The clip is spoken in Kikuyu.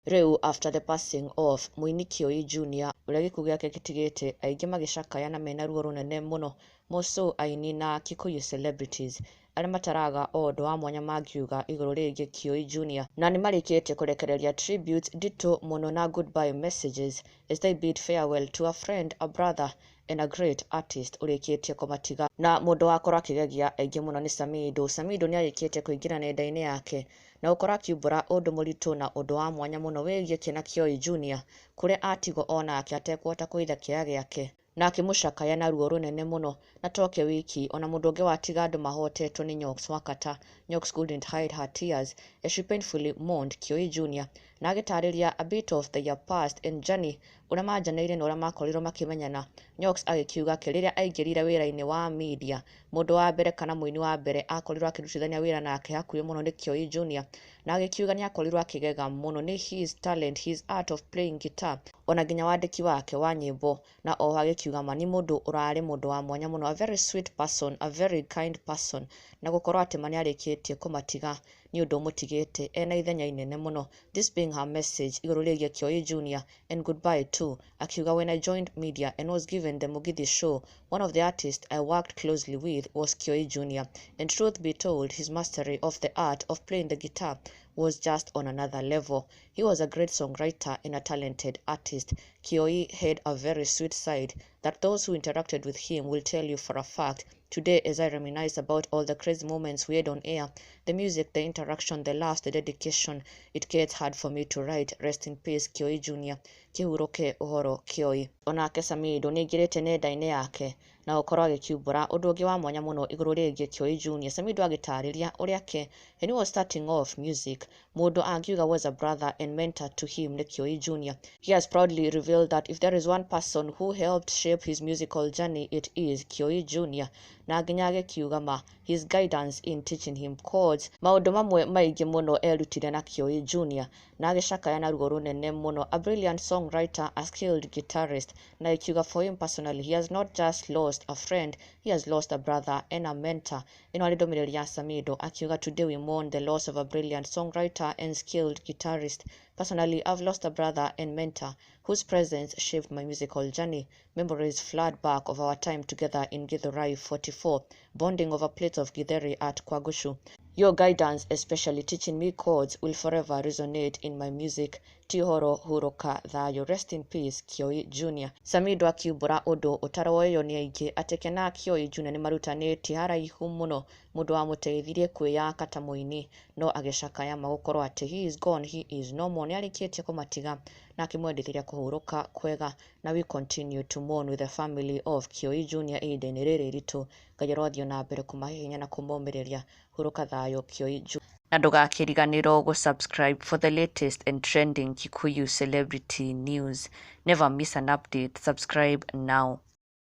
Rĩu after the passing of mũini Kioi Junior, ũrĩa gĩkuũ gĩake gĩtigĩte aingĩ magĩcakaya na mena ruo rũnene mũno, more so aini na Kikuyu celebrities arĩa mataraga o ũndũ wa mwanya mangiuga igũrũ rĩgiĩ Kioi Junior, na nĩmarĩkĩtie kũrekereria tributes nditũ mũno na goodbye messages as they bid farewell to a friend, a brother and a great artist ũrĩkĩtie kũmatiga. Na mũndũ wakorwo akĩgegia aingĩ mũno nĩ Samido. Samido nĩarĩkĩtie kũingĩra nenda-inĩ yake na gũkorwo akiumbũra ũndũ mũritũ na ũndũ wa mwanya mũno wĩgiĩ Kena Kioi Junior, kũrĩa atigwo onake atekũhota kũhitha kĩeha gĩake na akĩmũcakaya na ruo rũnene mũno. Na toke wiki ona mũndũ ũngĩ watiga andũ mahotetwo nĩ Nyox Wakata. Nyox couldn't hide her tears as she painfully mourned Kioi Junior na agĩtarĩria a bit of their past and journey, ũrĩa manjanĩire na ũrĩa makorirwo makĩmenyana. Nyox agĩkiuga atĩ rĩrĩa aingĩrire wĩra-inĩ wa media, mũndũ wa mbere kana mũini wa mbere akorirwo akĩrutithania wĩra nake hakuhĩ mũno nĩ Kioi Junior, na agĩkiuga nĩ akorirwo akĩgega mũno nĩ his talent, his art of playing guitar, ona nginya wandĩki wake wa nyĩmbo. Na oho agĩkiuga ma nĩ mũndũ ũrarĩ mũndũ wa mwanya mũno, a very sweet person, a very kind person, na gũkorwo atĩ ma nĩarĩkĩtie kũmatiga nĩ ũndũ ũmũtigĩte ena ithenya inene mũno. This being her message igũrũ rĩgiĩ Kioi Junior and goodbye too, akiuga, "When I joined media and was given the Mugithi show, one of the artists I worked closely with was Kioi Junior, and truth be told, his mastery of the art of playing the guitar was just on another level. He was a great songwriter and a talented artist. Kioi had a very sweet side that those who interacted with him will tell you for a fact. Today, as I reminisce about all the crazy moments we had on air, the music, the interaction, the laughs, the dedication, it gets hard for me to write. Rest in peace, Kioi Junior." Kĩhuruke ũhoro Kioi. Onake Samido nĩaingĩrĩte nenda-inĩ yake na gũkorwo agĩkiumbũra ũndũ ũngĩ wa mwanya mũno igũrũ rĩgiĩ Kioi Junior. Samido agĩtarĩria ũrĩa ke when he was starting off music, mũndũ angiuga was a brother and mentor to him nĩ Kioi Junior. He has proudly revealed that if there is one person who helped shape his musical journey, it is Kioi Junior, na nginya agĩkiuga ma his guidance in teaching him chords, maũndũ mamwe maingĩ mũno erutire na Kioi Junior, na agĩcakaya na ruo rũnene mũno, a brilliant songwriter, a skilled guitarist, na akiuga for him personally, he has not just lost a friend, he has lost a brother and a mentor. Ĩno arĩ ndũmĩrĩri ya Samido akiuga, "Today we mourn the loss of a brilliant songwriter and skilled guitarist. Personally, I've lost a brother and mentor whose presence shaped my musical journey. Memories flood back of our time together in Githurai 44, bonding over plates of githeri at Kwagushu. Your guidance, especially teaching me chords, will forever resonate in my music. Tihoro huruka thayo. Rest in peace, Kioi Junior." Samido akiumbũra ũndũ ũtaroĩyo nĩ aingĩ atĩ Kena Kioi Junior nĩ marutanĩtie haraihu mũno, mũndũ wamũteithirie kwĩyaka ta mũini, no agĩcakaya ma gũkorwo atĩ he is gone, he is no more, nĩarĩkĩtie kũmatiga na akĩmwendithĩria kũhurũka kwega. Na we continue to mourn with the family of Kioi Junior ihinda-inĩ rĩrĩ iritũ. Ngai arothiĩ na mbere kũmahe hinya na kũmomĩrĩria. Hurũka thayũ, Kioi Junior. Na ndũgakĩriganĩrwo gũ-subscribe for the latest and trending Kikuyu celebrity news. Never miss an update. Subscribe now.